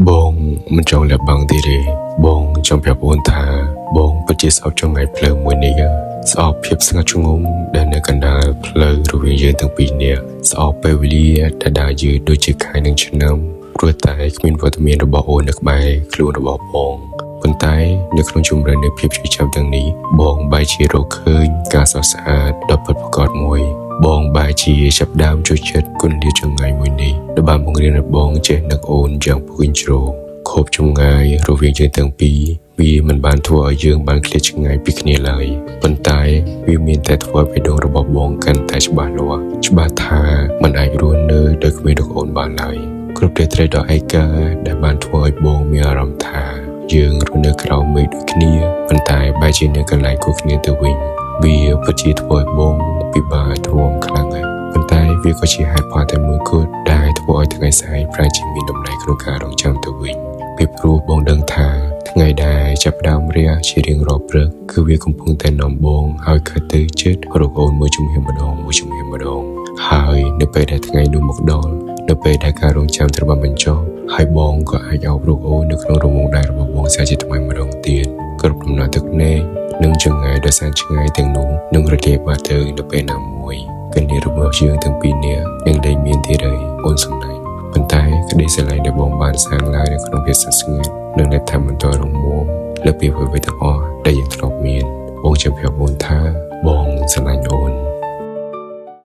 បងមិនចង់លាក់បាំងទៀតទេបងចង់ប្រាប់អូនថាបងពិតជាស្អប់ចង្ងាយផ្លូវមួយនេះស្អប់ភាពស្ងាត់ជ្ងំដែលនៅកណ្ដាលផ្លូវរវាងយើងទាំងពីរនាក់ស្អប់ពេលវេលាដែលដើរយឺតដូចជាខែនិងឆ្នាំព្រោះតែគ្មានវត្តមានរបស់អូននៅក្បែរខ្លួនរបស់បងប៉ុន្តែនៅក្នុងជម្រៅនៃភាពឈឺចាប់ទាំងនេះបងបែរជារកឃើញការស្រស់ស្អាតដ៏ពិតប្រាកដមួយ បងបែរជាចាប់ផ្ដើមចូលចិត្តគុណលាចង្ងាយមួយនេះដែលបានបង្រៀនឲ្យបងចេះនឹកអូនយ៉ាងពុកជ្រោខូបចម្ងាយរវាងយើងទាំងពីរវាមិនបានធ្វើឲ្យយើងបានឃ្លាតឆ្ងាយពីគ្នាឡើយប៉ុន្តែវាមានតែធ្វើឲ្យបេះដូងរបស់បងកាន់តែច្បាស់លាស់ច្បាស់ថាมันអាចរស់នៅដោយគ្មានរូបអូនបានឡើយគ្រប់រាត្រីដ៏ឯកាដែលបានធ្វើឲ្យបងមានអារម្មណ៍ថាយើងរស់នៅក្រោមមេឃដូចគ្នាប៉ុន្តែបែរជានៅកន្លែងខុសគ្នាទៅវិញ វាពិតជាធ្វើឲ្យបងពិបាកទ្រាំខ្លាំងណាស់ប៉ុន្តែវាក៏ជាហេតុផលតែមួយគត់ដែលធ្វើឲ្យថ្ងៃស្អែកប្រែជាមានតម្លៃក្នុងការរងចាំទៅវិញពីព្រោះបងដឹងថាថ្ងៃដែលចាប់ផ្ដើមរះជារៀងរាល់ព្រឹកគឺវាកំពុងតែនាំបងឲ្យខិតទៅជិតរកអូនមួយជំហានម្ដងមួយជំហានម្ដងហើយនៅពេលដែលថ្ងៃនោះមកដល់នៅពេលដែលការរងចាំត្រូវបានបញ្ចប់ហើយបងក៏អាចអោបរូបអូននៅក្នុងរង្វង់ដៃរបស់បងសាជាថ្មីម្ដងទៀតគ្រប់ដំណើរទឹកភ្នែក និងចង្ងាយដ៏សែនឆ្ងាយទាំងនោះនឹងរលាយបាត់ទៅនៅពេលណាមួយកន្លះរបស់យើងទាំងពីរនាក់នឹងលែងមានទៀតហើយអូនសំឡាញ់ប៉ុន្តែក្តីស្រឡាញ់ដែលបងបានសាងឡើងនៅក្នុងភាពស្ងប់ស្ងាត់នឹងនៅតែបន្តរងមាំលើពីអ្វីៗទាំងអស់ដែលយើងធ្លាប់មានបងជម្រាបអូនថាបងស្រឡាញ់អូន។